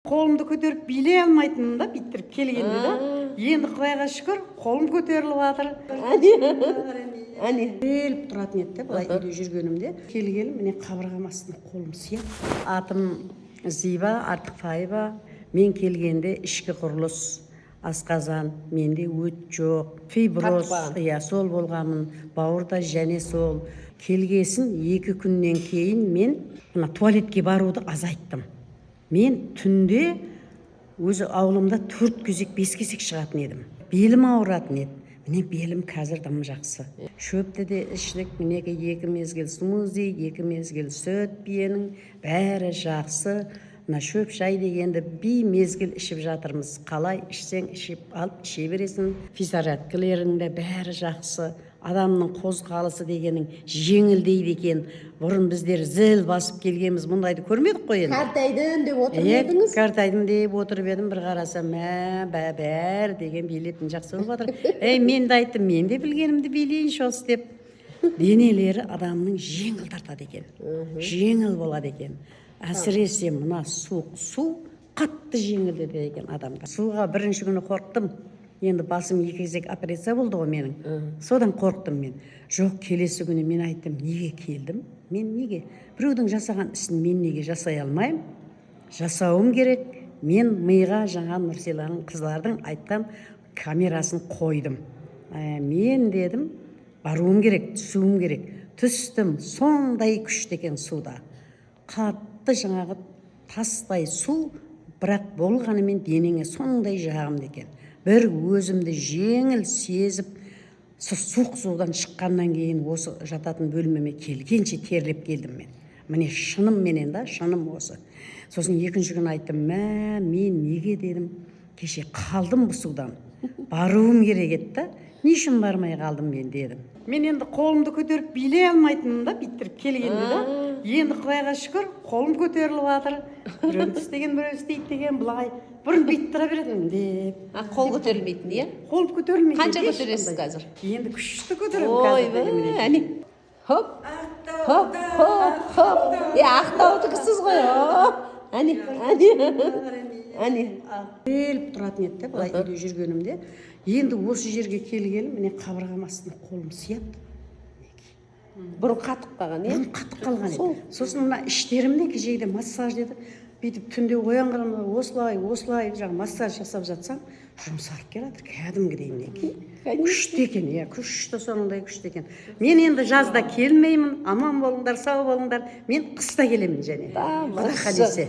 Қолымды көтеріп билей алмайтынмын да, бүйтіп келгенде да. Енді, құдайға шүкір, қолым көтеріліп жатыр. Әне, әне. Келіп тұратын еді да былай үйде жүргенімде. Келгелі, міне, қабырғам астына қолым сияды. Атым Зиба Артықбаева. Мен келгенде ішкі құрылыс, асқазан, менде өт жоқ, фиброз. Тартпаған. Иә, сол болғанмын, бауырда және сол. Келгесін 2 күннен кейін мен мына туалетке баруды азайттым. Мен түнде өзі ауылымда төрт кезек, бес кезек шығатын едім. Белім ауыратын еді. Міне, белім қазір дым жақсы. Шөпті де іштік, мінекей, екі мезгіл смузи, екі мезгіл сүт биенің, бәрі жақсы. Мына шөп шай дегенді беймезгіл ішіп жатырмыз. Қалай ішсең, ішіп алып іше бересің. Физзарядкілерің де бәрі жақсы. Адамның қозғалысы дегенің жеңілдейді екен. Бұрын біздер зіл басып келгенбіз, мұндайды көрмедік қой енді. Қартайдым деп отырып Иә, едіңіз. Қартайдым деп отырып едім. Бір қарасам, мә, бәрі деген билетін жақсы болып жатыр. Ей, мен де айттым, мен де білгенімді билейінші осы деп. Денелері адамның жеңіл тартады екен, жеңіл болады екен. Әсіресе мына суық су қатты жеңілдетеді екен адамды. Суға бірінші күні қорықтым енді. Басым екі кезек операция болды ғой менің, содан қорықтым мен. Жоқ, келесі күні мен айттым: «Неге келдім мен? Неге біреудің жасаған ісін мен неге жасай алмаймын? Жасауым керек». Мен миға жаңа Нұрсиланың, қыздардың айтқан камерасын қойдым. Мен дедім, баруым керек, түсуім керек. Түстім, сондай күшті екен суда. Қатты жаңағы тастай су, бірақ болғанымен денеңе сондай жағымды екен. Бір өзімді жеңіл сезіп, сол суық судан шыққаннан кейін осы жататын бөлмеме келгенше терлеп келдім мен. Міне, шынымменен да, шыным осы. Сосын екінші күні айттым: «Мә, мен неге, – дедім, – кеше қалдым бұл судан? Баруым керек еді да, не үшін бармай қалдым мен?» – дедім. Мен енді қолымды көтеріп билей алмайтынмын да, бүйтіп келгенде да. Енді, құдайға шүкір, қолым көтеріліп жатыр. Біреу істеген, біреу істейді деген. Былай бұрын бүйтіп тұра беретінмін деп. А, қол көтерілмейтін, иә? Қолым көтерілмейтін. Қанша көтересіз Ешқандай. қазір? Енді күшті көтеремін қазір Ойбай, деген, мінекей. Әне. Хоп, хоп, хоп, хоп. Е, Ақтаудікісіз ғой. Хоп. Әне, әне, әне. Келіп тұратын еді да былай үйде жүргенімде. Енді осы жерге келгелі, міне, қабырғам астына қолым сияды. Бұрын қатып қалған, иә? Бұрын қатып қалған еді. Сол. Сосын мына іштерімде кешегіде массаж деді. Бүйтіп түнде оянғанымда осылай осылай жаңағы массаж жасап жатсам, жұмсарып келе жатыр кәдімгідей, мінекей. Конечно. Күшті екен, иә, күшті, сондай күшті екен. Мен енді жазда келмеймін. Аман болыңдар, сау болыңдар. Мен қыста келемін және, Тамаша. құдай қаласа.